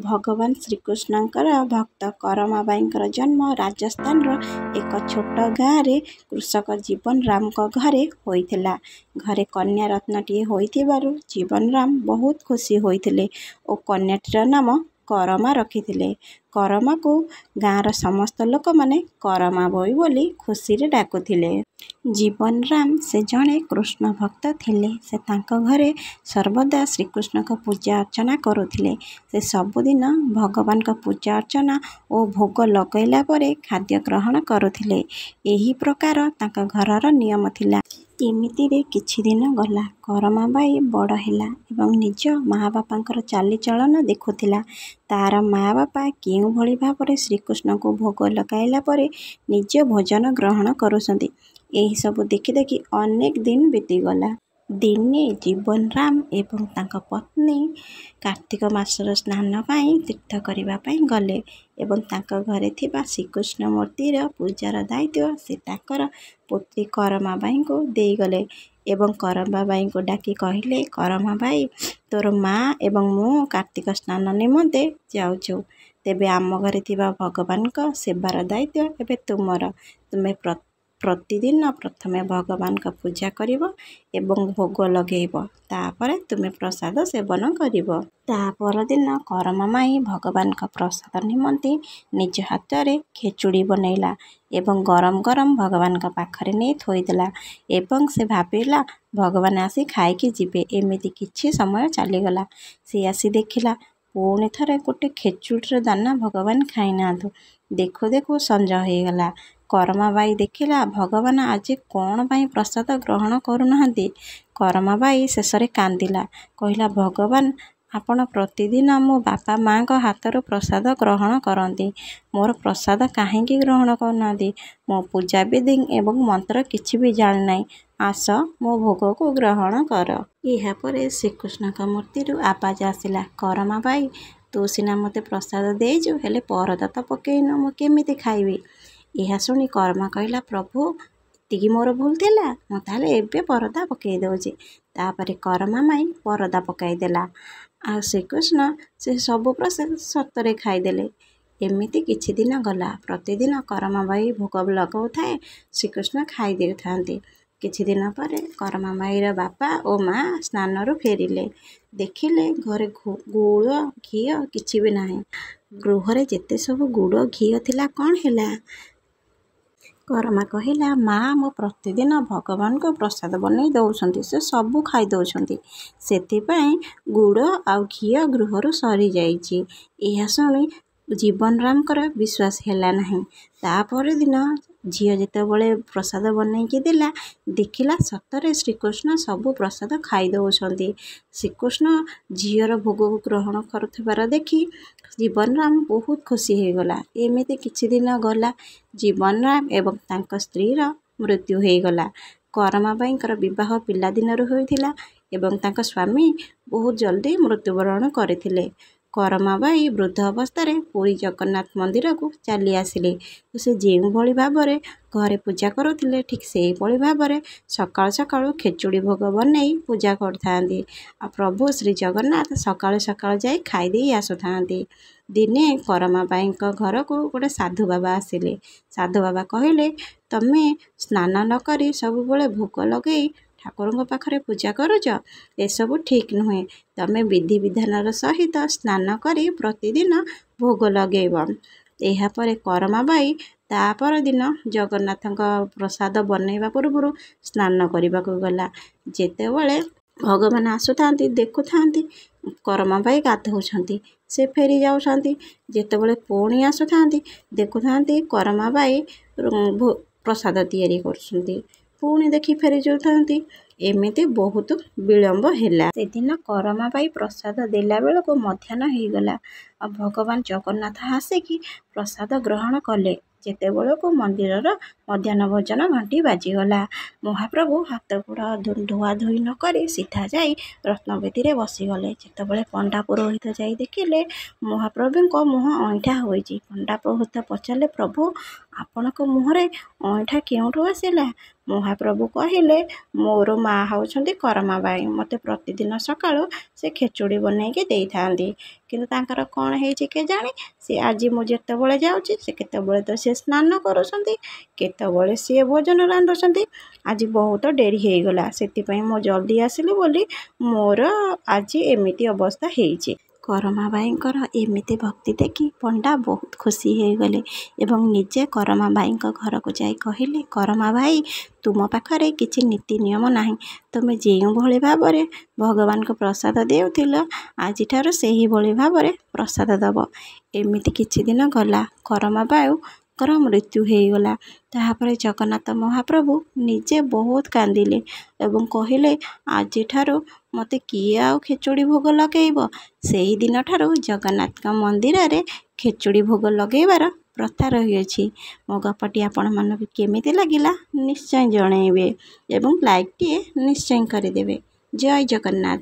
ଭଗବାନ ଶ୍ରୀକୃଷ୍ଣଙ୍କର ଭକ୍ତ କରମାବାଈଙ୍କର ଜନ୍ମ ରାଜସ୍ଥାନର ଏକ ଛୋଟ ଗାଁରେ କୃଷକ ଜୀବନ ରାମଙ୍କ ଘରେ ହୋଇଥିଲା। ଘରେ କନ୍ୟା ରତ୍ନଟିଏ ହୋଇଥିବାରୁ ଜୀବନ ରାମ ବହୁତ ଖୁସି ହୋଇଥିଲେ ଓ କନ୍ୟାଟିର ନାମ କରମା ରଖିଥିଲେ। କରମାକୁ ଗାଁର ସମସ୍ତ ଲୋକମାନେ କରମା ବୋଇ ବୋଲି ଖୁସିରେ ଡାକୁଥିଲେ। ଜୀବନ ରାମ ସେ ଜଣେ କୃଷ୍ଣ ଭକ୍ତ ଥିଲେ। ସେ ତାଙ୍କ ଘରେ ସର୍ବଦା ଶ୍ରୀକୃଷ୍ଣଙ୍କ ପୂଜା ଅର୍ଚ୍ଚନା କରୁଥିଲେ। ସେ ସବୁଦିନ ଭଗବାନଙ୍କ ପୂଜା ଅର୍ଚ୍ଚନା ଓ ଭୋଗ ଲଗାଇଲା ପରେ ଖାଦ୍ୟ ଗ୍ରହଣ କରୁଥିଲେ। ଏହି ପ୍ରକାର ତାଙ୍କ ଘରର ନିୟମ ଥିଲା। ଏମିତିରେ କିଛି ଦିନ ଗଲା। କରମାବାଈ ବଡ଼ ହେଲା ଏବଂ ନିଜ ମା' ବାପାଙ୍କର ଚାଲିଚଳନ ଦେଖୁଥିଲା। ତା'ର ମା' ବାପା କେଉଁଭଳି ଭାବରେ ଶ୍ରୀକୃଷ୍ଣଙ୍କୁ ଭୋଗ ଲଗାଇଲା ପରେ ନିଜେ ଭୋଜନ ଗ୍ରହଣ କରୁଛନ୍ତି, ଏହିସବୁ ଦେଖି ଦେଖି ଅନେକ ଦିନ ବିତିଗଲା। ଦିନେ ଜୀବନ ରାମ ଏବଂ ତାଙ୍କ ପତ୍ନୀ କାର୍ତ୍ତିକ ମାସର ସ୍ନାନ ପାଇଁ ତୀର୍ଥ କରିବା ପାଇଁ ଗଲେ ଏବଂ ତାଙ୍କ ଘରେ ଥିବା ଶ୍ରୀକୃଷ୍ଣ ମୂର୍ତ୍ତିର ପୂଜାର ଦାୟିତ୍ୱ ସେ ତାଙ୍କର ପୁତ୍ରୀ କରମାବାଈଙ୍କୁ ଦେଇଗଲେ ଏବଂ କରମାବାଈଙ୍କୁ ଡାକି କହିଲେ, କରମାବାଈ, ତୋର ମା' ଏବଂ ମୁଁ କାର୍ତ୍ତିକ ସ୍ନାନ ନିମନ୍ତେ ଯାଉଛୁ। ତେବେ ଆମ ଘରେ ଥିବା ଭଗବାନଙ୍କ ସେବାର ଦାୟିତ୍ୱ ଏବେ ତୁମର। ତୁମେ ପ୍ରତିଦିନ ପ୍ରଥମେ ଭଗବାନଙ୍କ ପୂଜା କରିବ ଏବଂ ଭୋଗ ଲଗାଇବ, ତା'ପରେ ତୁମେ ପ୍ରସାଦ ସେବନ କରିବ। ତା' ପରଦିନ କରମା ମାଈ ଭଗବାନଙ୍କ ପ୍ରସାଦ ନିମନ୍ତେ ନିଜ ହାତରେ ଖେଚୁଡ଼ି ବନେଇଲା ଏବଂ ଗରମ ଗରମ ଭଗବାନଙ୍କ ପାଖରେ ନେଇ ଥୋଇଦେଲା ଏବଂ ସେ ଭାବିଲା ଭଗବାନ ଆସି ଖାଇକି ଯିବେ। ଏମିତି କିଛି ସମୟ ଚାଲିଗଲା। ସେ ଆସି ଦେଖିଲା ପୁଣି ଥରେ ଗୋଟେ ଖେଚୁଡ଼ିର ଦାନା ଭଗବାନ ଖାଇନାହାନ୍ତି। ଦେଖୁ ଦେଖୁ ସଞ୍ଜ ହୋଇଗଲା। କରମାବାଈ ଦେଖିଲା ଭଗବାନ ଆଜି କ'ଣ ପାଇଁ ପ୍ରସାଦ ଗ୍ରହଣ କରୁନାହାନ୍ତି। କରମାବାଈ ଶେଷରେ କାନ୍ଦିଲା, କହିଲା, ଭଗବାନ, ଆପଣ ପ୍ରତିଦିନ ମୋ ବାପା ମାଆଙ୍କ ହାତରୁ ପ୍ରସାଦ ଗ୍ରହଣ କରନ୍ତି, ମୋର ପ୍ରସାଦ କାହିଁକି ଗ୍ରହଣ କରୁନାହାନ୍ତି? ମୁଁ ପୂଜାବିଧି ଏବଂ ମନ୍ତ୍ର କିଛି ବି ଜାଣିନାହିଁ। ଆସ, ମୋ ଭୋଗକୁ ଗ୍ରହଣ କର। ଏହାପରେ ଶ୍ରୀକୃଷ୍ଣଙ୍କ ମୂର୍ତ୍ତିରୁ ଆବାଜ ଆସିଲା, କରମାବାଈ, ତୁ ସିନା ମୋତେ ପ୍ରସାଦ ଦେଇଛୁ, ହେଲେ ପରଦା ତ ପକେଇନୁ, ମୁଁ କେମିତି ଖାଇବି? ଏହା ଶୁଣି କରମା କହିଲା, ପ୍ରଭୁ, ଏତିକି ମୋର ଭୁଲ ଥିଲା, ମୁଁ ତାହେଲେ ଏବେ ପରଦା ପକେଇ ଦେଉଛି। ତା'ପରେ କରମା ମାଇ ପରଦା ପକାଇଦେଲା ଆଉ ଶ୍ରୀକୃଷ୍ଣ ସେ ସବୁ ପ୍ରସାଦ ସତରେ ଖାଇଦେଲେ। ଏମିତି କିଛି ଦିନ ଗଲା। ପ୍ରତିଦିନ କରମାବାଈ ଭୋଗ ଲଗାଉଥାଏ, ଶ୍ରୀକୃଷ୍ଣ ଖାଇ ଦେଉଥାନ୍ତି। କିଛି ଦିନ ପରେ କରମାବାଈର ବାପା ଓ ମା' ସ୍ନାନରୁ ଫେରିଲେ। ଦେଖିଲେ ଘରେ ଗୁଡ଼ ଘିଅ କିଛି ବି ନାହିଁ। ଗୃହରେ ଯେତେ ସବୁ ଗୁଡ଼ ଘିଅ ଥିଲା କ'ଣ ହେଲା? କରମା କହିଲା, ମା', ମୁଁ ପ୍ରତିଦିନ ଭଗବାନଙ୍କୁ ପ୍ରସାଦ ବନେଇ ଦେଉଛନ୍ତି, ସେ ସବୁ ଖାଇ ଦେଉଛନ୍ତି, ସେଥିପାଇଁ ଗୁଡ଼ ଆଉ ଘିଅ ଗୃହରୁ ସରିଯାଇଛି। ଏହା ଶୁଣି ଜୀବନ ରାମଙ୍କର ବିଶ୍ୱାସ ହେଲା ନାହିଁ। ତା' ପରଦିନ ଝିଅ ଯେତେବେଳେ ପ୍ରସାଦ ବନେଇକି ଦେଲା, ଦେଖିଲା ସତରେ ଶ୍ରୀକୃଷ୍ଣ ସବୁ ପ୍ରସାଦ ଖାଇ ଦେଉଛନ୍ତି। ଶ୍ରୀକୃଷ୍ଣ ଝିଅର ଭୋଗକୁ ଗ୍ରହଣ କରୁଥିବାର ଦେଖି ଜୀବନ ରାମ ବହୁତ ଖୁସି ହୋଇଗଲା। ଏମିତି କିଛି ଦିନ ଗଲା। ଜୀବନ ରାମ ଏବଂ ତାଙ୍କ ସ୍ତ୍ରୀର ମୃତ୍ୟୁ ହୋଇଗଲା। କରମାବାଈଙ୍କର ବିବାହ ପିଲାଦିନରୁ ହୋଇଥିଲା ଏବଂ ତାଙ୍କ ସ୍ୱାମୀ ବହୁତ ଜଲ୍ଦି ମୃତ୍ୟୁବରଣ କରିଥିଲେ। କରମାବାଈ ବୃଦ୍ଧ ଅବସ୍ଥାରେ ପୁରୀ ଜଗନ୍ନାଥ ମନ୍ଦିରକୁ ଚାଲି ଆସିଲେ। ସେ ଯେଉଁଭଳି ଭାବରେ ଘରେ ପୂଜା କରୁଥିଲେ, ଠିକ୍ ସେହିଭଳି ଭାବରେ ସକାଳୁ ସକାଳୁ ଖେଚୁଡ଼ି ଭୋଗ ବନେଇ ପୂଜା କରୁଥାନ୍ତି ଆଉ ପ୍ରଭୁ ଶ୍ରୀ ଜଗନ୍ନାଥ ସକାଳୁ ସକାଳୁ ଯାଇ ଖାଇଦେଇ ଆସୁଥାନ୍ତି। ଦିନେ କରମାବାଈଙ୍କ ଘରକୁ ଗୋଟେ ସାଧୁ ବାବା ଆସିଲେ। ସାଧୁ ବାବା କହିଲେ, ତମେ ସ୍ନାନ ନ କରି ସବୁବେଳେ ଭୋଗ ଲଗାଇ ଠାକୁରଙ୍କ ପାଖରେ ପୂଜା କରୁଛ, ଏସବୁ ଠିକ୍ ନୁହେଁ। ତମେ ବିଧିବିଧାନର ସହିତ ସ୍ନାନ କରି ପ୍ରତିଦିନ ଭୋଗ ଲଗାଇବ। ଏହାପରେ କରମାବାଈ ତା' ପରଦିନ ଜଗନ୍ନାଥଙ୍କ ପ୍ରସାଦ ବନେଇବା ପୂର୍ବରୁ ସ୍ନାନ କରିବାକୁ ଗଲା। ଯେତେବେଳେ ଭଗବାନ ଆସୁଥାନ୍ତି, ଦେଖୁଥାନ୍ତି କରମାବାଈ ଗାଧୋଉଛନ୍ତି, ସେ ଫେରି ଯାଉଥାନ୍ତି। ଯେତେବେଳେ ପୁଣି ଆସୁଥାନ୍ତି, ଦେଖୁଥାନ୍ତି କରମାବାଈ ପ୍ରସାଦ ତିଆରି କରୁଛନ୍ତି, ପୁଣି ଦେଖି ଫେରି ଯାଉଥାନ୍ତି। ଏମିତି ବହୁତ ବିଳମ୍ବ ହେଲା। ସେଦିନ କରମାବାଈ ପ୍ରସାଦ ଦେଲା ବେଳକୁ ମଧ୍ୟାହ୍ନ ହୋଇଗଲା ଆଉ ଭଗବାନ ଜଗନ୍ନାଥ ଆସିକି ପ୍ରସାଦ ଗ୍ରହଣ କଲେ ଯେତେବେଳକୁ ମନ୍ଦିରର ମଧ୍ୟାହ୍ନ ଭୋଜନ ଘଣ୍ଟି ବାଜିଗଲା। ମହାପ୍ରଭୁ ହାତ ଗୋଡ଼ ଧୁଆଧୋଇ ନ କରି ସିଧା ଯାଇ ରତ୍ନବେଦୀରେ ବସିଗଲେ। ଯେତେବେଳେ ପଣ୍ଡା ପୁରୋହିତ ଯାଇ ଦେଖିଲେ ମହାପ୍ରଭୁଙ୍କ ମୁହଁ ଅଇଁଠା ହୋଇଛି। ପଣ୍ଡା ପୁରୋହିତ ପଚାରିଲେ, ପ୍ରଭୁ, ଆପଣଙ୍କ ମୁହଁରେ ଅଇଁଠା କେଉଁଠୁ ଆସିଲା? ମହାପ୍ରଭୁ କହିଲେ, ମୋର ମା' ହେଉଛନ୍ତି କରମାବାଈ, ମୋତେ ପ୍ରତିଦିନ ସକାଳୁ ସେ ଖେଚୁଡ଼ି ବନେଇକି ଦେଇଥାନ୍ତି। କିନ୍ତୁ ତାଙ୍କର କ'ଣ ହେଇଛି କେଜାଣି, ସେ ଆଜି ମୁଁ ଯେତେବେଳେ ଯାଉଛି, ସେ କେତେବେଳେ ତ ସେ ସ୍ନାନ କରୁଛନ୍ତି, କେତେବେଳେ ସିଏ ଭୋଜନ ରାନ୍ଧୁଛନ୍ତି। ଆଜି ବହୁତ ଡେରି ହେଇଗଲା, ସେଥିପାଇଁ ମୁଁ ଜଲ୍ଦି ଆସିଲି ବୋଲି ମୋର ଆଜି ଏମିତି ଅବସ୍ଥା ହେଇଛି। କରମାବାଈଙ୍କର ଏମିତି ଭକ୍ତି ଦେଖି ପଣ୍ଡା ବହୁତ ଖୁସି ହେଇଗଲେ ଏବଂ ନିଜେ କରମାବାଈଙ୍କ ଘରକୁ ଯାଇ କହିଲେ, କରମାବାଈ, ତୁମ ପାଖରେ କିଛି ନୀତି ନିୟମ ନାହିଁ। ତୁମେ ଯେଉଁଭଳି ଭାବରେ ଭଗବାନଙ୍କୁ ପ୍ରସାଦ ଦେଉଥିଲ, ଆଜିଠାରୁ ସେହିଭଳି ଭାବରେ ପ୍ରସାଦ ଦେବ। ଏମିତି କିଛି ଦିନ ଗଲା, କରମାବାଈଙ୍କର ମୃତ୍ୟୁ ହେଇଗଲା। ତାହାପରେ ଜଗନ୍ନାଥ ମହାପ୍ରଭୁ ନିଜେ ବହୁତ କାନ୍ଦିଲେ ଏବଂ କହିଲେ, ଆଜିଠାରୁ ମୋତେ କିଏ ଆଉ ଖେଚୁଡ଼ି ଭୋଗ ଲଗେଇବ? ସେହିଦିନଠାରୁ ଜଗନ୍ନାଥଙ୍କ ମନ୍ଦିରରେ ଖେଚୁଡ଼ି ଭୋଗ ଲଗେଇବାର ପ୍ରଥା ରହିଅଛି। ମୋ ଗପଟି ଆପଣମାନଙ୍କୁ କେମିତି ଲାଗିଲା ନିଶ୍ଚୟ ଜଣେଇବେ ଏବଂ ଲାଇକ୍ଟିଏ ନିଶ୍ଚୟ କରିଦେବେ। ଜୟ ଜଗନ୍ନାଥ।